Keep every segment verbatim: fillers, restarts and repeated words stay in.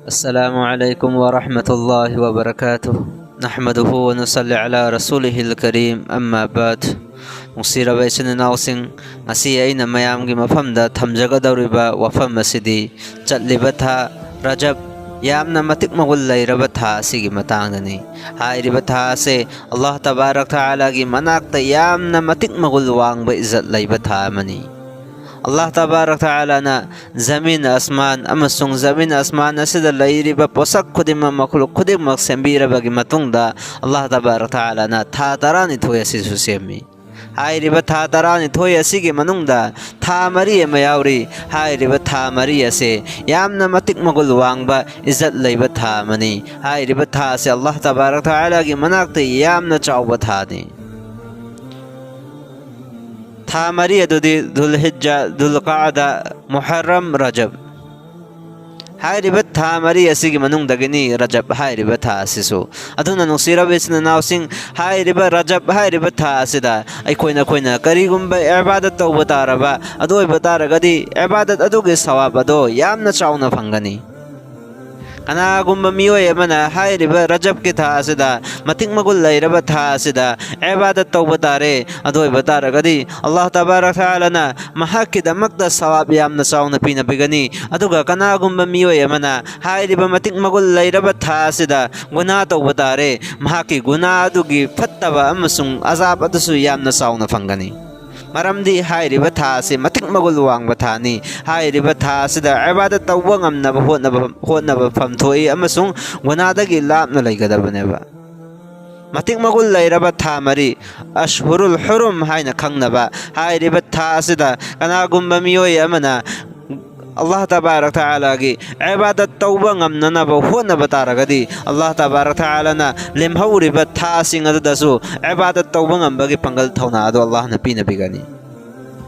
السلام عليكم ورحمة الله وبركاته. نحمده ونصلي على رسوله الكريم. أما بعد. ꯅꯨꯡꯁꯤꯔꯕ ꯏꯆꯤꯟ ꯏꯅꯥꯎꯁꯤꯡ, ꯉꯁꯤ ꯑꯩꯅ ꯃꯌꯥꯝꯒꯤ ꯃꯐꯝꯗ ꯊꯝꯖꯒꯗꯧꯔꯤꯕ ꯋꯥꯐꯝ ꯑꯁꯤꯗꯤ ꯆꯠꯂꯤꯕ ꯊꯥ ꯔꯖꯕ, ꯌꯥꯝꯅ ꯃꯇꯤꯛ ꯃꯒꯨꯟ ꯂꯩꯔꯕ ꯊꯥ ꯑꯁꯤꯒꯤ ꯃꯇꯥꯡꯗꯅꯤ꯫ ꯍꯥꯏꯔꯤꯕ ꯊꯥ ꯑꯁꯤ ꯑꯜꯂꯥꯍ ꯇꯕꯥꯔꯛ ꯇꯥꯂꯥꯒꯤ ꯃꯅꯥꯛꯇ ꯌꯥꯝꯅ ꯃꯇꯤꯛ ꯃꯒꯨꯟ ꯋꯥꯡꯕ ꯏꯖꯠ ꯂꯩꯕ ꯊꯥ ꯑꯃꯅꯤ꯫ ꯑꯜꯂꯥꯍ ꯇꯕꯥꯔꯛ ꯇꯥꯂꯥꯅ ꯖꯃꯤꯟ ꯑꯁꯃꯥꯟ ꯑꯃꯁꯨꯡ ꯖꯃꯤꯟ ꯑꯁꯃꯥꯟ ꯑꯁꯤꯗ ꯂꯩꯔꯤꯕ ꯄꯣꯠꯁꯛ ꯈꯨꯗꯤꯡꯃꯛ, ꯃꯈꯂꯨꯛ ꯈꯨꯗꯤꯡꯃꯛ ꯁꯦꯝꯕꯤꯔꯕꯒꯤ ꯃꯇꯨꯡꯗ, ꯑꯜꯂꯥꯍ ꯇꯕꯥꯔꯛ ꯇꯥꯂꯥꯅ ꯊꯥ ꯇꯔꯥꯅꯤꯊꯣꯏ ꯑꯁꯤꯁꯨ ꯁꯦꯝꯃꯤ꯫ ꯍꯥꯏꯔꯤꯕ ꯊꯥ ꯇꯔꯥꯅꯤꯊꯣꯏ ꯑꯁꯤꯒꯤ ꯃꯅꯨꯡꯗ ꯊꯥ ꯃꯔꯤ ꯑꯃ ꯌꯥꯎꯔꯤ꯫ ꯍꯥꯏꯔꯤꯕ ꯊꯥ ꯃꯔꯤ ꯑꯁꯦ ꯌꯥꯝꯅ ꯃꯇꯤꯛ ꯃꯒꯨꯟ ꯋꯥꯡꯕ, ꯏꯖꯠ ꯂꯩꯕ ꯊꯥ ꯑꯃꯅꯤ꯫ ꯍꯥꯏꯔꯤꯕ ꯊꯥ ꯑꯁꯤ ꯑꯜꯂꯥꯍ ꯇꯕꯥꯔꯛ ꯇꯥꯂꯥꯒꯤ ꯃꯅꯥꯛꯇ ꯌꯥꯝꯅ ꯆꯥꯎꯕ ꯊꯥꯅꯤ꯫ ꯊꯥ ꯃꯔꯤ ꯑꯗꯨꯗꯤ ꯙꯨꯜ ꯍꯤꯖꯖꯥ, ꯙꯨꯜ ꯀꯥꯗꯥ, ꯃꯨꯍꯔꯔꯝ, ꯔꯖꯕ꯫ ꯍꯥꯏꯔꯤꯕ ꯊꯥ ꯃꯔꯤ ꯑꯁꯤꯒꯤ ꯃꯅꯨꯡꯗꯒꯤꯅꯤ ꯔꯖꯕ ꯍꯥꯏꯔꯤꯕ ꯊꯥ ꯑꯁꯤꯁꯨ꯫ ꯑꯗꯨꯅ ꯅꯨꯡꯁꯤꯔꯕ ꯏꯆꯤꯟ ꯏꯅꯥꯎꯁꯤꯡ, ꯍꯥꯏꯔꯤꯕ ꯔꯖꯕ ꯍꯥꯏꯔꯤꯕ ꯊꯥ ꯑꯁꯤꯗ ꯑꯩꯈꯣꯏꯅ, ꯑꯩꯈꯣꯏꯅ ꯀꯔꯤꯒꯨꯝꯕ ꯏꯕꯥꯗꯠ ꯇꯧꯕ ꯇꯥꯔꯕ, ꯑꯗꯨ ꯑꯣꯏꯕ ꯇꯥꯔꯒꯗꯤ ꯏꯕꯥꯗꯠ ꯑꯗꯨꯒꯤ ꯁꯋꯥꯕ ꯑꯗꯣ ꯌꯥꯝꯅ ꯆꯥꯎꯅ ꯐꯪꯒꯅꯤ꯫ ꯀꯅꯥꯒꯨꯝꯕ ꯃꯤꯑꯣꯏ ꯑꯃꯅ ꯍꯥꯏꯔꯤꯕ ꯔꯖꯕꯀꯤ ꯊꯥ ꯑꯁꯤꯗ, ꯃꯇꯤꯛ ꯃꯒꯨꯟ ꯂꯩꯔꯕ ꯊꯥ ꯑꯁꯤꯗ ꯏꯕꯥꯗꯠ ꯇꯧꯕ ꯇꯥꯔꯦ, ꯑꯗꯨ ꯑꯣꯏꯕ ꯇꯥꯔꯒꯗꯤ ꯑꯜꯂꯥꯍ ꯇꯕꯥꯔꯛ ꯇꯥꯂꯥꯅ ꯃꯍꯥꯛꯀꯤꯗꯃꯛꯇ ꯁꯋꯥꯕ ꯌꯥꯝꯅ ꯆꯥꯎꯅ ꯄꯤꯅꯕꯤꯒꯅꯤ꯫ ꯑꯗꯨꯒ ꯀꯅꯥꯒꯨꯝꯕ ꯃꯤꯑꯣꯏ ꯑꯃꯅ ꯍꯥꯏꯔꯤꯕ ꯃꯇꯤꯛ ꯃꯒꯨꯟ ꯂꯩꯔꯕ ꯊꯥ ꯑꯁꯤꯗ ꯒꯨꯅꯥ ꯇꯧꯕ ꯇꯥꯔꯦ, ꯃꯍꯥꯛꯀꯤ ꯒꯨꯅꯥ ꯑꯗꯨꯒꯤ ꯐꯠꯇꯕ ꯑꯃꯁꯨꯡ ꯑꯖꯥꯕ ꯑꯗꯨꯁꯨ ꯌꯥꯝꯅ ꯆꯥꯎꯅ ꯐꯪꯒꯅꯤ꯫ ꯃꯔꯝꯗꯤ ꯍꯥꯏꯔꯤꯕ ꯊꯥ ꯑꯁꯤ ꯃꯇꯤꯛ ꯃꯒꯨꯟ ꯋꯥꯡꯕ ꯊꯥꯅꯤ꯫ ꯍꯥꯏꯔꯤꯕ ꯊꯥ ꯑꯁꯤꯗ ꯏꯕꯥꯗꯠ ꯇꯧꯕ ꯉꯝꯅꯕ ꯍꯣꯠꯅꯕ, ꯍꯣꯠꯅꯕ ꯐꯝ ꯊꯣꯛꯏ ꯑꯃꯁꯨꯡ ꯒꯨꯅꯥꯗꯒꯤ ꯂꯥꯞꯅ ꯂꯩꯒꯗꯕꯅꯦꯕ꯫ ꯃꯇꯤꯛ ꯃꯒꯨꯟ ꯂꯩꯔꯕ ꯊꯥ ꯃꯔꯤ, ꯑꯁꯍꯨꯔꯨꯜ ꯍꯨꯔꯨꯝ ꯍꯥꯏꯅ ꯈꯪꯅꯕ ꯍꯥꯏꯔꯤꯕ ꯊꯥ ꯑꯁꯤꯗ ꯀꯅꯥꯒꯨꯝꯕ ꯃꯤꯑꯣꯏ ꯑꯃꯅ ꯑꯜꯂꯥꯍ ꯇꯕꯥꯔꯛ ꯇꯥꯂꯥꯒꯤ ꯏꯕꯥꯗꯠ ꯇꯧꯕ ꯉꯝꯅꯅꯕ ꯍꯣꯠꯅꯕ ꯇꯥꯔꯒꯗꯤ, ꯑꯜꯂꯥꯍ ꯇꯕꯥꯔꯛ ꯇꯥꯂꯥꯅ ꯂꯦꯝꯍꯧꯔꯤꯕ ꯊꯥꯁꯤꯡ ꯑꯗꯨꯗꯁꯨ ꯏꯕꯥꯗꯠ ꯇꯧꯕ ꯉꯝꯕꯒꯤ ꯄꯥꯡꯒꯜ ꯊꯧꯅꯥ ꯑꯗꯨ ꯑꯜꯂꯥꯍꯅ ꯄꯤꯅꯕꯤꯒꯅꯤ꯫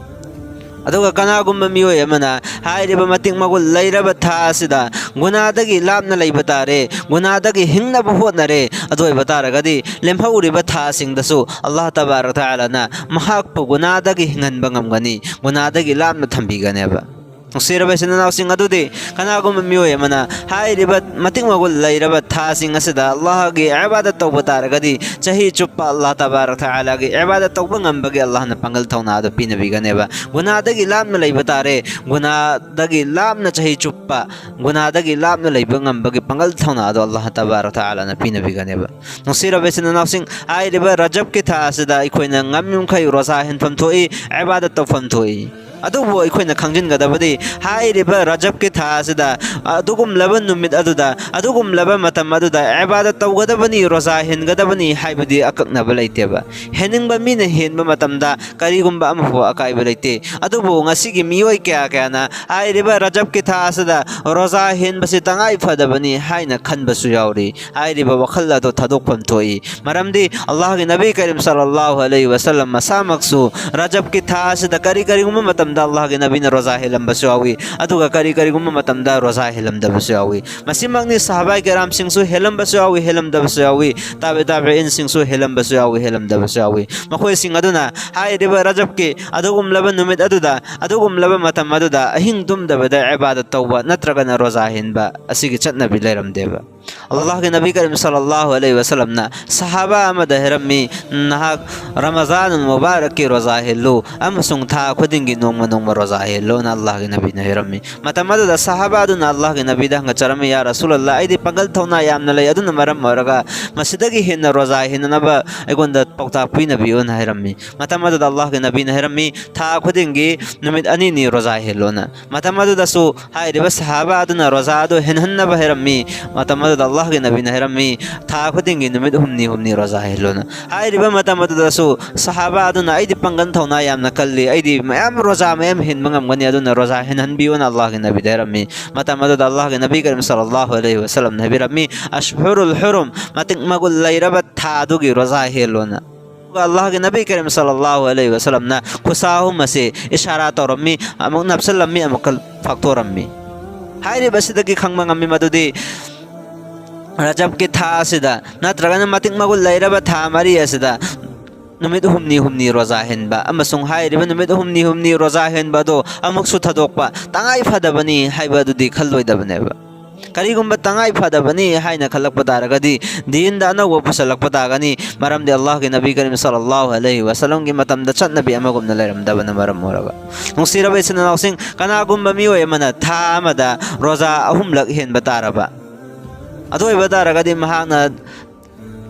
ꯑꯗꯨꯒ ꯀꯅꯥꯒꯨꯝꯕ ꯃꯤꯑꯣꯏ ꯑꯃꯅ ꯍꯥꯏꯔꯤꯕ ꯃꯇꯤꯛ ꯃꯒꯨꯟ ꯂꯩꯔꯕ ꯊꯥ ꯑꯁꯤꯗ ꯒꯨꯅꯥꯗꯒꯤ ꯂꯥꯞꯅ ꯂꯩꯕ ꯇꯥꯔꯦ, ꯒꯨꯅꯥꯗꯒꯤ ꯍꯤꯡꯅꯕ ꯍꯣꯠꯅꯔꯦ, ꯑꯗꯨ ꯑꯣꯏꯕ ꯇꯥꯔꯒꯗꯤ ꯂꯦꯝꯍꯧꯔꯤꯕ ꯊꯥꯁꯤꯡꯗꯁꯨ ꯑꯜꯂꯥꯍ ꯇꯕꯥꯔꯛ ꯇꯥꯂꯥꯅ ꯃꯍꯥꯛꯄꯨ ꯒꯨꯅꯥꯗꯒꯤ ꯍꯤꯡꯍꯟꯕ ꯉꯝꯒꯅꯤ, ꯒꯨꯅꯥꯗꯒꯤ ꯂꯥꯞꯅ ꯊꯝꯕꯤꯒꯅꯦꯕ꯫ ꯅꯨꯡꯁꯤꯔꯕ ꯏꯆꯤꯟ ꯏꯅꯥꯎꯁꯤꯡ, ꯑꯗꯨꯗꯤ ꯀꯅꯥꯒꯨꯝꯕ ꯃꯤꯑꯣꯏ ꯑꯃꯅ ꯍꯥꯏꯔꯤꯕ ꯃꯇꯤꯛ ꯃꯒꯨꯟ ꯂꯩꯔꯕ ꯊꯥꯁꯤꯡ ꯑꯁꯤꯗ ꯑꯜꯂꯥꯍꯒꯤ ꯏꯕꯥꯗꯠ ꯇꯧꯕ ꯇꯥꯔꯒꯗꯤ, ꯆꯍꯤ ꯆꯨꯞꯄ ꯑꯜꯂꯥꯍ ꯇꯕꯥꯔꯛ ꯇꯥꯂꯥꯒꯤ ꯏꯕꯥꯗꯠ ꯇꯧꯕ ꯉꯝꯕꯒꯤ ꯑꯜꯂꯥꯍꯅ ꯄꯥꯡꯒꯜ ꯊꯧꯅꯥ ꯑꯗꯨ ꯄꯤꯅꯕꯤꯒꯅꯦꯕ꯫ ꯒꯨꯅꯥꯗꯒꯤ ꯂꯥꯞꯅ ꯂꯩꯕ ꯇꯥꯔꯦ꯫ ꯒꯨꯅꯥꯗꯒꯤ ꯂꯥꯞꯅ ꯆꯍꯤ ꯆꯨꯞꯄ ꯒꯨꯅꯥꯗꯒꯤ ꯂꯥꯞꯅ ꯂꯩꯕ ꯉꯝꯕꯒꯤ ꯄꯥꯡꯒꯜ ꯊꯧꯅꯥ ꯑꯗꯨ ꯑꯜꯂꯥꯍ ꯇꯕꯥꯔꯛ ꯇꯥꯂꯥꯅ ꯄꯤꯅꯕꯤꯒꯅꯦꯕ꯫ ꯅꯨꯡꯁꯤꯔꯕ ꯏꯆꯤꯟ ꯏꯅꯥꯎꯁꯤꯡ, ꯍꯥꯏꯔꯤꯕ ꯔꯖꯕꯀꯤ ꯊꯥ ꯑꯁꯤꯗ ꯑꯩꯈꯣꯏꯅ ꯉꯝꯃꯤꯈꯩ ꯔꯣꯖꯥ ꯍꯦꯟꯐꯝ ꯊꯣꯛꯏ, ꯏꯕꯥꯗꯠ ꯇꯧꯐꯝ ꯊꯣꯛꯏ꯫ ꯑꯗꯨꯕꯨ ꯑꯩꯈꯣꯏꯅ ꯈꯪꯖꯤꯟꯒꯗꯕꯗꯤ, ꯍꯥꯏꯔꯤꯕ ꯔꯖꯕꯀꯤ ꯊꯥ ꯑꯁꯤꯗ ꯑꯗꯨꯒꯨꯝꯂꯕ ꯅꯨꯃꯤꯠ ꯑꯗꯨꯗ, ꯑꯗꯨꯒꯨꯝꯂꯕ ꯃꯇꯝ ꯑꯗꯨꯗ ꯏꯕꯥꯗꯠ ꯇꯧꯒꯗꯕꯅꯤ, ꯔꯣꯖꯥ ꯍꯦꯟꯒꯗꯕꯅꯤ ꯍꯥꯏꯕꯗꯤ ꯑꯀꯛꯅꯕ ꯂꯩꯇꯦꯕ꯫ ꯍꯦꯟꯅꯤꯡꯕ ꯃꯤꯅ ꯍꯦꯟꯕ ꯃꯇꯝꯗ ꯀꯔꯤꯒꯨꯝꯕ ꯑꯃꯐꯥꯎ ꯑꯀꯥꯏꯕ ꯂꯩꯇꯦ꯫ ꯑꯗꯨꯕꯨ ꯉꯁꯤꯒꯤ ꯃꯤꯑꯣꯏ ꯀꯌꯥ ꯀꯌꯥꯅ ꯍꯥꯏꯔꯤꯕ ꯔꯖꯕꯀꯤ ꯊꯥ ꯑꯁꯤꯗ ꯔꯣꯖꯥ ꯍꯦꯟꯕꯁꯤ ꯇꯉꯥꯏ ꯐꯗꯕꯅꯤ ꯍꯥꯏꯅ ꯈꯟꯕꯁꯨ ꯌꯥꯎꯔꯤ꯫ ꯍꯥꯏꯔꯤꯕ ꯋꯥꯈꯜ ꯑꯗꯨ ꯊꯥꯗꯣꯛꯐꯝ ꯊꯣꯛꯏ꯫ ꯃꯔꯝꯗꯤ ꯑꯜꯂꯥꯍꯒꯤ ꯅꯕꯤ ꯀꯔꯤꯝ ꯁꯜꯂꯜꯂꯥꯍꯨ ꯑꯂꯩꯍꯤ ꯋꯁꯜꯂꯝ ꯃꯁꯥꯃꯛꯁꯨ ꯔꯖꯕꯀꯤ ꯊꯥ ꯑꯁꯤꯗ ꯀꯔꯤ ꯀꯔꯤꯒꯨꯝꯕ ꯃꯇꯝꯗ ꯑꯜꯂꯥꯍꯒꯤ ꯅꯕꯤꯅ ꯔꯣꯖꯥ ꯍꯦꯜꯂꯝꯕꯁꯨ ꯌꯥꯎꯏ, ꯑꯗꯨꯒ ꯀꯔꯤ ꯀꯔꯤꯒꯨꯝꯕ ꯃꯇꯝꯗ ꯔꯣꯖꯥ ꯍꯦꯜꯂꯝꯗꯕꯁꯨ ꯌꯥꯎꯏ꯫ ꯃꯁꯤꯃꯛꯅꯤ ꯁꯍꯥꯕꯥꯏ ꯀꯔꯥꯝꯁꯤꯡꯁꯨ ꯍꯦꯜꯂꯝꯕꯁꯨ ꯌꯥꯎꯏ, ꯍꯦꯜꯂꯝꯗꯕꯁꯨ ꯌꯥꯎꯏ, ꯇꯥꯕꯤ ꯇꯥꯕꯤꯏꯟꯁꯤꯡꯁꯨ ꯍꯦꯜꯂꯝꯕꯁꯨ ꯌꯥꯎꯏ, ꯍꯦꯜꯂꯝꯗꯕꯁꯨ ꯌꯥꯎꯏ꯫ ꯃꯈꯣꯏꯁꯤꯡ ꯑꯗꯨꯅ ꯍꯥꯏꯔꯤꯕ ꯔꯖꯕꯀꯤ ꯑꯗꯨꯒꯨꯝꯂꯕ ꯅꯨꯃꯤꯠ ꯑꯗꯨꯗ, ꯑꯗꯨꯒꯨꯝꯂꯕ ꯃꯇꯝ ꯑꯗꯨꯗ ꯑꯍꯤꯡ ꯇꯨꯝꯗꯕꯗ ꯏꯕꯥꯗꯠ ꯇꯧꯕ ꯅꯠꯇ꯭ꯔꯒꯅ ꯔꯣꯖꯥ ꯍꯦꯟꯕ ꯑꯁꯤꯒꯤ ꯆꯠꯅꯕꯤ ꯂꯩꯔꯝꯗꯦꯕ꯫ ꯑꯜꯂꯥꯍꯒꯤ ꯅꯕꯤ ꯀꯔꯤꯝ ꯁꯜꯂꯜꯂꯥꯍꯨ ꯑꯂꯩꯍꯤ ꯋꯁꯜꯂꯝꯅ ꯁꯍꯥꯕꯥ ꯑꯃꯗ ꯍꯥꯏꯔꯝꯃꯤ, "ꯅꯍꯥꯛ ꯔꯃꯖꯥꯟ ꯃꯨꯕꯥꯔꯛꯀꯤ ꯔꯣꯖꯥ ꯍꯦꯜꯂꯨ ꯑꯃꯁꯨꯡ ꯊꯥ ꯈꯨꯗꯤꯡꯒꯤ ꯅꯣꯡꯃ ꯅꯣꯡꯃ ꯔꯣꯖꯥ ꯍꯦꯜꯂꯨꯅ" ꯑꯜꯂꯥꯍꯒꯤ ꯅꯕꯤꯅ ꯍꯥꯏꯔꯝꯃꯤ꯫ ꯃꯇꯝ ꯑꯗꯨꯗ ꯁꯍꯥꯕꯥ ꯑꯗꯨꯅ ꯑꯜꯂꯥꯍꯒꯤ ꯅꯕꯤꯗ ꯍꯪꯒꯠꯆꯔꯝꯃꯤ, "ꯌꯥ ꯔꯁꯨꯂꯜꯂꯥꯍ, ꯑꯩꯗꯤ ꯄꯥꯡꯒꯜ ꯊꯧꯅꯥ ꯌꯥꯝꯅ ꯂꯩ, ꯑꯗꯨꯅ ꯃꯔꯝ ꯑꯣꯏꯔꯒ ꯃꯁꯤꯗꯒꯤ ꯍꯦꯟꯅ ꯔꯣꯖꯥ ꯍꯦꯟꯅꯅꯕ ꯑꯩꯉꯣꯟꯗ ꯄꯥꯎꯇꯥꯛ ꯄꯤꯅꯕꯤꯌꯨꯅ" ꯍꯥꯏꯔꯝꯃꯤ꯫ ꯃꯇꯝ ꯑꯗꯨꯗ ꯑꯜꯂꯥꯍꯒꯤ ꯅꯕꯤꯅ ꯍꯥꯏꯔꯝꯃꯤ, "ꯊꯥ ꯈꯨꯗꯤꯡꯒꯤ ꯅꯨꯃꯤꯠ ꯑꯅꯤꯅꯤ ꯔꯣꯖꯥ ꯍꯦꯜꯂꯣꯅ"꯫ ꯃꯇꯝ ꯑꯗꯨꯗꯁꯨ ꯍꯥꯏꯔꯤꯕ ꯁꯍꯥꯕꯥ ꯑꯗꯨꯅ ꯔꯣꯖꯥ ꯑꯗꯨ ꯍꯦꯟꯍꯟꯅꯕ ꯍꯥꯏꯔꯝꯃꯤ꯫ ꯃꯇꯝ ꯑꯗꯨꯗ ꯑꯜꯂꯥꯍꯒꯤ ꯅꯕꯤꯅ ꯍꯥꯏꯔꯝꯃꯤ, "ꯊꯥ ꯈꯨꯗꯤꯡꯒꯤ ꯅꯨꯃꯤꯠ ꯍꯨꯝꯅꯤ ꯍꯨꯝꯅꯤ ꯔꯣꯖꯥ ꯍꯦꯜꯂꯣꯅ"꯫ ꯍꯥꯏꯔꯤꯕ ꯃꯇꯝ ꯑꯗꯨꯗꯁꯨ ꯁꯍꯥꯕꯥ ꯑꯗꯨꯅ, "ꯑꯩꯗꯤ ꯄꯥꯡꯒꯜ ꯊꯧꯅꯥ ꯌꯥꯝꯅ ꯀꯜꯂꯤ, ꯑꯩꯗꯤ ꯃꯌꯥꯝ ꯔꯣꯖꯥ ꯃꯌꯥꯝ ꯍꯦꯟꯕ ꯉꯝꯒꯅꯤ, ꯑꯗꯨꯅ ꯔꯣꯖꯥ ꯍꯦꯟꯍꯟꯕꯤꯌꯨꯅ" ꯑꯜꯂꯥꯍꯒꯤ ꯅꯕꯤꯗ ꯍꯥꯏꯔꯝꯃꯤ꯫ ꯃꯇꯝ ꯑꯗꯨꯗ ꯑꯜꯂꯥꯍꯒꯤ ꯅꯕꯤ ꯀꯔꯤꯝ ꯁꯜꯂꯜꯂꯥꯍꯨ ꯑꯂꯩꯍꯤ ꯋꯁꯜꯂꯝꯅ ꯍꯥꯏꯕꯤꯔꯝꯃꯤ, "ꯑꯜꯑꯁꯍꯨꯔꯨꯜ ꯍꯨꯔꯨꯝ, ꯃꯇꯤꯛ ꯃꯒꯨꯟ ꯂꯩꯔꯕ ꯊꯥ ꯑꯗꯨꯒꯤ ꯔꯣꯖꯥ ꯍꯦꯜꯂꯣꯅ"꯫ ꯑꯗꯨꯒ ꯑꯜꯂꯥꯍꯒꯤ ꯅꯕꯤ ꯀꯔꯤꯝ ꯁꯜꯂꯜꯂꯥꯍꯨ ꯑꯂꯩꯍꯤ ꯋꯁꯜꯂꯝꯅ ꯈꯨꯠꯁꯥ ꯑꯍꯨꯝ ꯑꯁꯤ ꯏꯁꯥꯔꯥ ꯇꯧꯔꯝꯃꯤ, ꯑꯃꯨꯛ ꯅꯞꯁꯤꯜꯂꯝꯃꯤ, ꯑꯃꯨꯛꯀ ꯐꯥꯛꯇꯣꯔꯝꯃꯤ꯫ ꯍꯥꯏꯔꯤꯕꯁꯤꯗꯒꯤ ꯈꯪꯕ ꯉꯝꯃꯤ ꯃꯗꯨꯗꯤ ꯔꯖꯕꯀꯤ ꯊꯥ ꯑꯁꯤꯗ, ꯅꯠꯇ꯭ꯔꯒꯅ ꯃꯇꯤꯛ ꯃꯒꯨꯟ ꯂꯩꯔꯕ ꯊꯥ ꯃꯔꯤ ꯑꯁꯤꯗ ꯅꯨꯃꯤꯠ ꯍꯨꯝꯅꯤ ꯍꯨꯝꯅꯤ ꯔꯣꯖꯥ ꯍꯦꯟꯕ ꯑꯃꯁꯨꯡ ꯍꯥꯏꯔꯤꯕ ꯅꯨꯃꯤꯠ ꯍꯨꯝꯅꯤ ꯍꯨꯝꯅꯤ ꯔꯣꯖꯥ ꯍꯦꯟꯕ ꯑꯗꯣ ꯑꯃꯨꯛꯁꯨ ꯊꯥꯗꯣꯛꯄ ꯇꯉꯥꯏ ꯐꯗꯕꯅꯤ ꯍꯥꯏꯕ ꯑꯗꯨꯗꯤ ꯈꯜꯂꯣꯏꯗꯕꯅꯦꯕ꯫ ꯀꯔꯤꯒꯨꯝꯕ ꯇꯉꯥꯏ ꯐꯗꯕꯅꯤ ꯍꯥꯏꯅ ꯈꯜꯂꯛꯄ ꯇꯥꯔꯒꯗꯤ, ꯗꯤꯟꯗ ꯑꯅꯧꯕ ꯄꯨꯁꯜꯂꯛꯄ ꯇꯥꯒꯅꯤ꯫ ꯃꯔꯝꯗꯤ ꯑꯜꯂꯥꯍꯒꯤ ꯅꯕꯤ ꯀꯔꯤꯝ ꯁꯜꯂꯜꯂꯥꯍꯨ ꯑꯂꯩꯍꯤ ꯋꯥꯁꯜꯂꯝꯒꯤ ꯃꯇꯝꯗ ꯆꯠꯅꯕꯤ ꯑꯃꯒꯨꯝꯅ ꯂꯩꯔꯝꯗꯕꯅ ꯃꯔꯝ ꯑꯣꯏꯔꯒ꯫ ꯅꯨꯡꯁꯤꯔꯕ ꯏꯆꯤꯟ ꯏꯅꯥꯎꯁꯤꯡ, ꯀꯅꯥꯒꯨꯝꯕ ꯃꯤꯑꯣꯏ ꯑꯃꯅ ꯊꯥ ꯑꯃꯗ ꯔꯣꯖꯥ ꯑꯍꯨꯝꯂꯛ ꯍꯦꯟꯕ ꯇꯥꯔꯕ, ꯑꯗꯨ ꯑꯣꯏꯕ ꯇꯥꯔꯒꯗꯤ ꯃꯍꯥꯛꯅ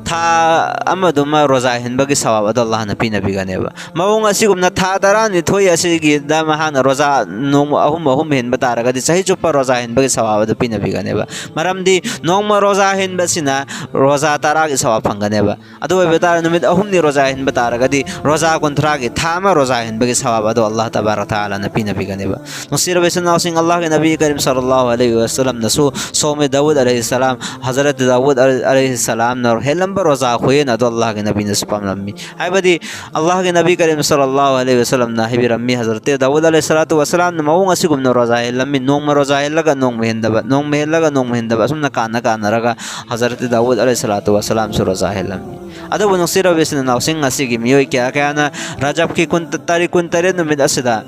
ꯊꯥ ꯑꯃꯗꯨꯃ ꯔꯣꯖꯥ ꯍꯦꯟꯕꯒꯤ ꯁꯋꯥꯕ ꯑꯗꯣ ꯑꯜꯂꯥꯍꯅ ꯄꯤꯅꯕꯤꯒꯅꯦꯕ꯫ ꯃꯑꯣꯡ ꯑꯁꯤꯒꯨꯝꯅ ꯊꯥ ꯇꯔꯥꯅꯤꯊꯣꯏ ꯑꯁꯤꯒꯤꯗ ꯃꯍꯥꯛꯅ ꯔꯣꯖꯥ ꯅꯣꯡꯃ ꯑꯍꯨꯝ ꯑꯍꯨꯝ ꯍꯦꯟꯕ ꯇꯥꯔꯒꯗꯤ, ꯆꯍꯤ ꯆꯨꯞꯄ ꯔꯣꯖꯥ ꯍꯦꯟꯕꯒꯤ ꯁꯋꯥꯕ ꯑꯗꯨ ꯄꯤꯅꯕꯤꯒꯅꯦꯕ꯫ ꯃꯔꯝꯗꯤ ꯅꯣꯡꯃ ꯔꯣꯖꯥ ꯍꯦꯟꯕꯁꯤꯅ ꯔꯣꯖꯥ ꯇꯔꯥꯒꯤ ꯁꯋꯥꯕ ꯐꯪꯒꯅꯦꯕ꯫ ꯑꯗꯨ ꯑꯣꯏꯕ ꯇꯥꯔꯒꯗꯤ, ꯅꯨꯃꯤꯠ ꯑꯍꯨꯝꯅꯤ ꯔꯣꯖꯥ ꯍꯦꯟꯕ ꯇꯥꯔꯒꯗꯤ, ꯔꯣꯖꯥ ꯀꯨꯟꯊ꯭ꯔꯥꯒꯤ, ꯊꯥ ꯑꯃ ꯔꯣꯖꯥ ꯍꯦꯟꯕꯒꯤ ꯁꯋꯥꯕ ꯑꯗꯣ ꯑꯜꯂꯥꯍ ꯇꯕꯥꯔꯛ ꯇꯥꯂꯥꯅ ꯄꯤꯅꯕꯤꯒꯅꯦꯕ꯫ ꯅꯨꯡꯁꯤꯔꯕ ꯏꯆꯤꯟ ꯏꯅꯥꯎꯁꯤꯡ, ꯑꯜꯂꯥꯍꯒꯤ ꯅꯕꯤ ꯀꯔꯤꯝ ꯁꯜꯂꯜꯂꯥꯍꯨ ꯑꯂꯩꯍꯤ ꯋꯥꯁꯜꯂꯝꯅꯁꯨ ꯁꯣꯝꯃꯤ ꯗꯥꯎꯗ ꯑꯂꯩꯍꯤ ꯁꯂꯥꯝ, ꯍꯖꯔꯠ ꯗꯥꯎꯗ ꯑꯂꯩꯍꯤ ꯁꯂꯥꯝꯅ ꯍꯦꯜꯂꯝꯕ ꯔꯣꯖꯥ ꯈꯨꯍꯦꯟ ꯑꯗꯣ ꯑꯜꯂꯥꯍꯒꯤ ꯅꯕꯤꯅꯁꯨ ꯄꯥꯝꯂꯝꯃꯤ꯫ ꯍꯥꯏꯕꯗꯤ, ꯑꯜꯂꯥꯍꯒꯤ ꯅꯕꯤ ꯀꯔꯤꯝ ꯁꯜꯂꯜꯂꯥꯍꯨ ꯑꯂꯩꯍꯤ ꯋꯥꯁꯜꯂꯝꯅ ꯍꯥꯏꯕꯤꯔꯝꯃꯤ, ꯍꯖꯔꯠ ꯗꯥꯎꯗ ꯑꯂꯩꯍꯤ ꯁꯂꯥꯇꯨ ꯋꯥꯁꯂꯥꯝꯅ ꯃꯑꯣꯡ ꯑꯁꯤꯒꯨꯝꯅ ꯔꯣꯖꯥ ꯍꯦꯜꯂꯝꯃꯤ, ꯅꯣꯡꯃ ꯔꯣꯖꯥ ꯍꯦꯜꯂꯒ ꯅꯣꯡꯃ ꯍꯦꯟꯗꯕ, ꯅꯣꯡꯃ ꯍꯦꯜꯂꯒ ꯅꯣꯡꯃ ꯍꯦꯟꯗꯕ, ꯑꯁꯨꯝꯅ ꯀꯥꯟꯅ ꯀꯥꯟꯅꯔꯒ ꯍꯖꯔꯠ ꯗꯥꯎꯗ ꯑꯂꯩꯍꯤ ꯁꯂꯥꯇꯨ ꯋꯥꯁꯂꯥꯝꯁꯨ ꯔꯣꯖꯥ ꯍꯦꯜꯂꯝꯃꯤ꯫ ꯑꯗꯨꯕꯨ ꯅꯨꯡꯁꯤꯔꯕ ꯏꯆꯤꯟ ꯏꯅꯥꯎꯁꯤꯡ, ꯉꯁꯤꯒꯤ ꯃꯤꯑꯣꯏ ꯀꯌꯥ ꯀꯌꯥꯅ ꯔꯖꯕꯀꯤ ꯀꯨꯟ, ꯇꯥꯔꯤꯛ ꯀꯨꯟꯇꯔꯦꯠ ꯅꯨꯃꯤꯠ ꯑꯁꯤꯗ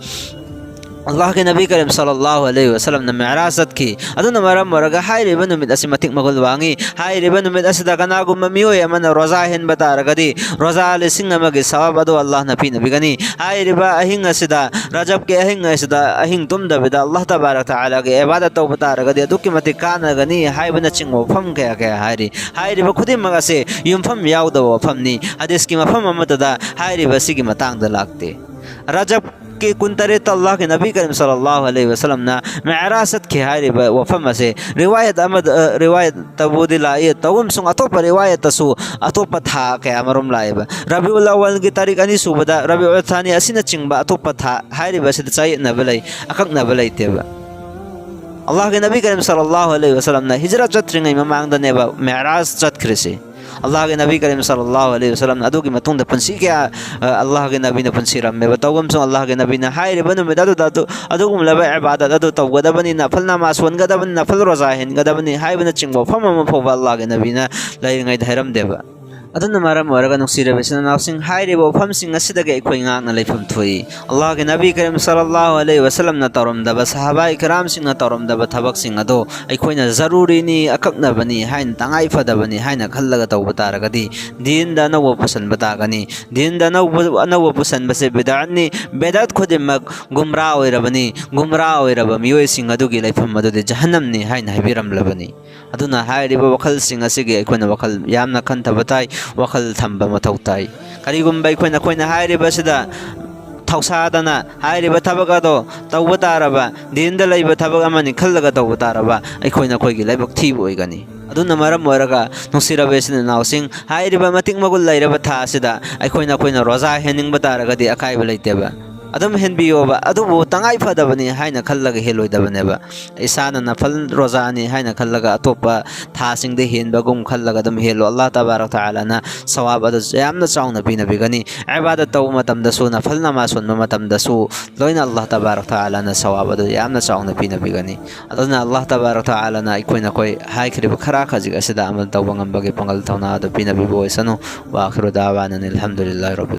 ꯑꯜꯂꯥꯍꯒꯤ ꯅꯕꯤ ꯀꯔꯤꯝ ꯁꯜꯂꯜꯂꯥꯍꯨ ꯑꯂꯩꯍꯤ ꯋꯥꯁꯜꯂꯝꯅ ꯃꯤꯑꯔꯥꯖ ꯆꯠꯈꯤ꯫ ꯑꯗꯨꯅ ꯃꯔꯝ ꯑꯣꯏꯔꯒ ꯍꯥꯏꯔꯤꯕ ꯅꯨꯃꯤꯠ ꯑꯁꯤ ꯃꯇꯤꯛ ꯃꯒꯨꯟ ꯋꯥꯡꯉꯤ꯫ ꯍꯥꯏꯔꯤꯕ ꯅꯨꯃꯤꯠ ꯑꯁꯤꯗ ꯀꯅꯥꯒꯨꯝꯕ ꯃꯤꯑꯣꯏ ꯑꯃꯅ ꯔꯣꯖꯥ ꯍꯦꯟꯕ ꯇꯥꯔꯒꯗꯤ, ꯔꯣꯖꯥ ꯂꯤꯁꯤꯡ ꯑꯃꯒꯤ ꯁꯋꯥꯕ ꯑꯗꯨ ꯑꯜꯂꯥꯍꯅ ꯄꯤꯅꯕꯤꯒꯅꯤ꯫ ꯍꯥꯏꯔꯤꯕ ꯑꯍꯤꯡ ꯑꯁꯤꯗ, ꯔꯖꯕꯀꯤ ꯑꯍꯤꯡ ꯑꯁꯤꯗ ꯑꯍꯤꯡ ꯇꯨꯝꯗꯕꯤꯗ ꯑꯜꯂꯥꯍ ꯇꯕꯥꯔꯛ ꯇꯥꯂꯥꯒꯤ ꯏꯕꯥꯗꯠ ꯇꯧꯕ ꯇꯥꯔꯒꯗꯤ ꯑꯗꯨꯛꯀꯤ ꯃꯇꯤꯛ ꯀꯥꯟꯅꯒꯅꯤ ꯍꯥꯏꯕꯅꯆꯤꯡꯕ ꯋꯥꯐꯝ ꯀꯌꯥ ꯀꯌꯥ ꯍꯥꯏꯔꯤ꯫ ꯍꯥꯏꯔꯤꯕ ꯈꯨꯗꯤꯡꯃꯛ ꯑꯁꯤ ꯌꯨꯝꯐꯝ ꯌꯥꯎꯗꯕ ꯋꯥꯐꯝꯅꯤ꯫ ꯍꯗꯤꯁꯀꯤ ꯃꯐꯝ ꯑꯃꯠꯇꯗ ꯍꯥꯏꯔꯤꯕ ꯑꯁꯤꯒꯤ ꯃꯇꯥꯡꯗ ꯂꯥꯛꯇꯦ꯫ ꯔꯖꯕꯀꯤ ꯀꯨꯟꯇꯔꯦꯠꯇ ꯑꯜꯂꯥꯍꯒꯤ ꯅꯕꯤ ꯀꯔꯤꯝ ꯁꯜꯂꯜꯂꯥꯍꯨ ꯑꯂꯩꯍꯤ ꯋꯥꯁꯜꯂꯝꯅ ꯃꯤꯑꯔꯥꯖ ꯆꯠꯈꯤ ꯍꯥꯏꯔꯤꯕ ꯋꯥꯐꯝ ꯑꯁꯦ ꯔꯤꯋꯥꯌꯠ ꯑꯃꯗ, ꯑ, ꯔꯤꯋꯥꯌꯠꯇꯕꯨꯗꯤ ꯂꯥꯛꯏ, ꯇꯧꯒꯨꯝꯁꯨꯡ ꯑꯇꯣꯞꯄ ꯔꯤꯋꯥꯌꯠꯇꯁꯨ ꯑꯇꯣꯞꯄ ꯊꯥ ꯀꯌꯥ ꯃꯔꯨꯝ ꯂꯥꯛꯑꯦꯕ꯫ ꯔꯕꯤꯎꯜ ꯑꯋꯜꯒꯤ ꯇꯥꯔꯤꯛ ꯑꯅꯤ ꯁꯨꯕꯗ, ꯔꯕꯤꯎꯜ ꯊꯥꯅꯤ ꯑꯁꯤꯅꯆꯤꯡꯕ ꯑꯇꯣꯞꯄ ꯊꯥ ꯍꯥꯏꯔꯤꯕ ꯑꯁꯤꯗ ꯆꯌꯦꯠꯅꯕ ꯂꯩ, ꯑꯀꯛꯅꯕ ꯂꯩꯇꯦꯕ꯫ ꯑꯜꯂꯥꯍꯒꯤ ꯅꯕꯤ ꯀꯔꯤꯝ ꯁꯜꯂꯜꯂꯥꯍꯨ ꯑꯂꯩꯍꯤ ꯋꯥꯁꯜꯂꯝꯅ ꯍꯤꯖꯔꯠ ꯆꯠꯇ꯭ꯔꯤꯉꯩ ꯃꯃꯥꯡꯗꯅꯦꯕ ꯃꯤꯑꯔꯥꯖ ꯆꯠꯈ꯭ꯔꯤꯁꯤ꯫ ꯑꯜꯂꯥꯍꯒꯤ ꯅꯕꯤ ꯀꯔꯤꯝ ꯁꯜꯂꯜꯂꯥꯍꯨ ꯑꯂꯩꯍꯤ ꯋꯥꯁꯜꯂꯝꯅ ꯑꯗꯨꯒꯤ ꯃꯇꯨꯡꯗ ꯄꯨꯟꯁꯤ ꯀꯌꯥ, ꯑ, ꯑꯜꯂꯥꯍꯒꯤ ꯅꯕꯤꯅ ꯄꯨꯟꯁꯤꯔꯝꯃꯦꯕ꯫ ꯇꯧꯒꯨꯝꯁꯨꯡ ꯑꯜꯂꯥꯍꯒꯤ ꯅꯕꯤꯅ ꯍꯥꯏꯔꯤꯕ ꯅꯨꯃꯤꯠ ꯑꯗꯨꯗ ꯑꯗꯨ, ꯑꯗꯨꯒꯨꯝꯂꯕ ꯏꯕꯥꯗꯠ ꯑꯗꯨ ꯇꯧꯒꯗꯕꯅꯤ, ꯅꯐꯜ ꯅꯃꯥꯖ ꯁꯣꯟꯒꯗꯕꯅꯤ, ꯅꯐꯜ ꯔꯣꯖꯥ ꯍꯦꯟꯒꯗꯕꯅꯤ ꯍꯥꯏꯕꯅꯆꯤꯡꯕ ꯋꯥꯐꯝ ꯑꯃ ꯐꯥꯎꯕ ꯑꯜꯂꯥꯍꯒꯤ ꯅꯕꯤꯅ ꯂꯩꯔꯤꯉꯩꯗ ꯍꯥꯏꯔꯝꯗꯦꯕ꯫ ꯑꯗꯨꯅ ꯃꯔꯝ ꯑꯣꯏꯔꯒ, ꯅꯨꯡꯁꯤꯔꯕ ꯏꯆꯤꯟ ꯏꯅꯥꯎꯁꯤꯡ, ꯍꯥꯏꯔꯤꯕ ꯋꯥꯐꯝꯁꯤꯡ ꯑꯁꯤꯗꯒꯤ ꯑꯩꯈꯣꯏ ꯉꯥꯛꯅ ꯂꯩꯐꯝ ꯊꯣꯛꯏ꯫ ꯑꯜꯂꯥꯍꯒꯤ ꯅꯕꯤ ꯀꯔꯤꯝ ꯁꯜꯂꯜꯂꯥꯍꯨ ꯑꯂꯩꯍꯤ ꯋꯁꯜꯂꯝꯅ ꯇꯧꯔꯝꯗꯕ, ꯁꯍꯥꯕꯥꯏ ꯀꯔꯥꯝꯁꯤꯡꯅ ꯇꯧꯔꯝꯗꯕ ꯊꯕꯛꯁꯤꯡ ꯑꯗꯨ ꯑꯩꯈꯣꯏꯅ ꯖꯔꯨꯔꯤꯅꯤ, ꯑꯀꯛꯅꯕꯅꯤ ꯍꯥꯏꯅ, ꯇꯉꯥꯏ ꯐꯗꯕꯅꯤ ꯍꯥꯏꯅ ꯈꯜꯂꯒ ꯇꯧꯕ ꯇꯥꯔꯒꯗꯤ, ꯗꯤꯟꯗ ꯑꯅꯧꯕ ꯄꯨꯁꯟꯕ ꯇꯥꯒꯅꯤ꯫ ꯗꯤꯟꯗ ꯑꯅꯧꯕ, ꯑꯅꯧꯕ ꯄꯨꯁꯟꯕꯁꯦ ꯕꯤꯗꯥꯠꯅꯤ꯫ ꯕꯤꯗꯥꯠ ꯈꯨꯗꯤꯡꯃꯛ ꯒꯨꯝꯔꯥ ꯑꯣꯏꯔꯕꯅꯤ꯫ ꯒꯨꯝꯔꯥ ꯑꯣꯏꯔꯕ ꯃꯤꯑꯣꯏꯁꯤꯡ ꯑꯗꯨꯒꯤ ꯂꯩꯐꯝ ꯑꯗꯨꯗꯤ ꯖꯍꯟꯅꯝꯅꯤ ꯍꯥꯏꯅ ꯍꯥꯏꯕꯤꯔꯝꯂꯕꯅꯤ꯫ ꯑꯗꯨꯅ ꯍꯥꯏꯔꯤꯕ ꯋꯥꯈꯜꯁꯤꯡ ꯑꯁꯤꯒꯤ ꯑꯩꯈꯣꯏꯅ ꯋꯥꯈꯜ ꯌꯥꯝꯅ ꯈꯟꯊꯕ ꯇꯥꯏ, ꯋꯥꯈꯜ ꯊꯝꯕ ꯃꯊꯧ ꯇꯥꯏ꯫ ꯀꯔꯤꯒꯨꯝꯕ ꯑꯩꯈꯣꯏꯅ, ꯑꯩꯈꯣꯏꯅ ꯍꯥꯏꯔꯤꯕꯁꯤꯗ ꯊꯧꯁꯥꯗꯅ ꯍꯥꯏꯔꯤꯕ ꯊꯕꯛ ꯑꯗꯣ ꯇꯧꯕ ꯇꯥꯔꯕ, ꯗꯤꯟꯗ ꯂꯩꯕ ꯊꯕꯛ ꯑꯃꯅꯤ ꯈꯜꯂꯒ ꯇꯧꯕ ꯇꯥꯔꯕ, ꯑꯩꯈꯣꯏꯅ ꯑꯩꯈꯣꯏꯒꯤ ꯂꯥꯏꯕꯛ ꯊꯤꯕ ꯑꯣꯏꯒꯅꯤ꯫ ꯑꯗꯨꯅ ꯃꯔꯝ ꯑꯣꯏꯔꯒ, ꯅꯨꯡꯁꯤꯔꯕ ꯏꯆꯤꯟ ꯏꯅꯥꯎꯁꯤꯡ, ꯍꯥꯏꯔꯤꯕ ꯃꯇꯤꯛ ꯃꯒꯨꯟ ꯂꯩꯔꯕ ꯊꯥ ꯑꯁꯤꯗ ꯑꯩꯈꯣꯏꯅ, ꯑꯩꯈꯣꯏꯅ ꯔꯣꯖꯥ ꯍꯦꯟꯅꯤꯡꯕ ꯇꯥꯔꯒꯗꯤ ꯑꯀꯥꯏꯕ ꯂꯩꯇꯦꯕ꯫ ꯑꯗꯨꯝ ꯍꯦꯟꯕꯤꯌꯣꯕ, ꯑꯗꯨꯕꯨ ꯇꯉꯥꯏ ꯐꯗꯕꯅꯤ ꯍꯥꯏꯅ ꯈꯜꯂꯒ ꯍꯦꯜꯂꯣꯏꯗꯕꯅꯦꯕ꯫ ꯏꯁꯥꯅ ꯅꯐꯜ ꯔꯣꯖꯥꯅꯤ ꯍꯥꯏꯅ ꯈꯜꯂꯒ ꯑꯇꯣꯞꯄ ꯊꯥꯁꯤꯡꯗ ꯍꯦꯟꯕꯒꯨꯝ ꯈꯜꯂꯒ ꯑꯗꯨꯝ ꯍꯦꯜꯂꯣ꯫ ꯑꯜꯂꯥꯍ ꯇꯕꯥꯔꯛ ꯇꯥꯂꯥꯅ ꯁꯋꯥꯕ ꯑꯗꯨ ꯌꯥꯝꯅ ꯆꯥꯎꯅ ꯄꯤꯅꯕꯤꯒꯅꯤ꯫ ꯏꯕꯥꯗꯠ ꯇꯧꯕ ꯃꯇꯝꯗꯁꯨ, ꯅꯐꯜ ꯅꯃꯥꯖ ꯁꯣꯟꯕ ꯃꯇꯝꯗꯁꯨ ꯂꯣꯏꯅ ꯑꯜꯂꯥꯍ ꯇꯕꯥꯔꯛ ꯇꯥꯂꯥꯅ ꯁꯋꯥꯕ ꯑꯗꯨ ꯌꯥꯝꯅ ꯆꯥꯎꯅ ꯄꯤꯅꯕꯤꯒꯅꯤ꯫ ꯑꯗꯨꯅ ꯑꯜꯂꯥꯍ ꯇꯕꯥꯔꯛ ꯇꯥꯂꯥꯅ ꯑꯩꯈꯣꯏꯅ, ꯑꯩꯈꯣꯏ ꯍꯥꯏꯈ꯭ꯔꯤꯕ ꯈꯔ ꯈꯖꯤꯛ ꯑꯁꯤꯗ ꯑꯃꯜ ꯇꯧꯕ ꯉꯝꯕꯒꯤ ꯄꯥꯡꯒꯜ ꯊꯧꯅꯥ ꯑꯗꯨ ꯄꯤꯅꯕꯤꯕ ꯑꯣꯏꯁꯅꯨ꯫ ꯋꯥ ꯑꯈꯤꯔꯨ ꯗꯥꯋꯥꯅ ꯑꯅꯤꯜ ꯍꯝꯗꯨꯂꯤꯜꯂꯥꯍꯤ ꯔꯕꯤꯜ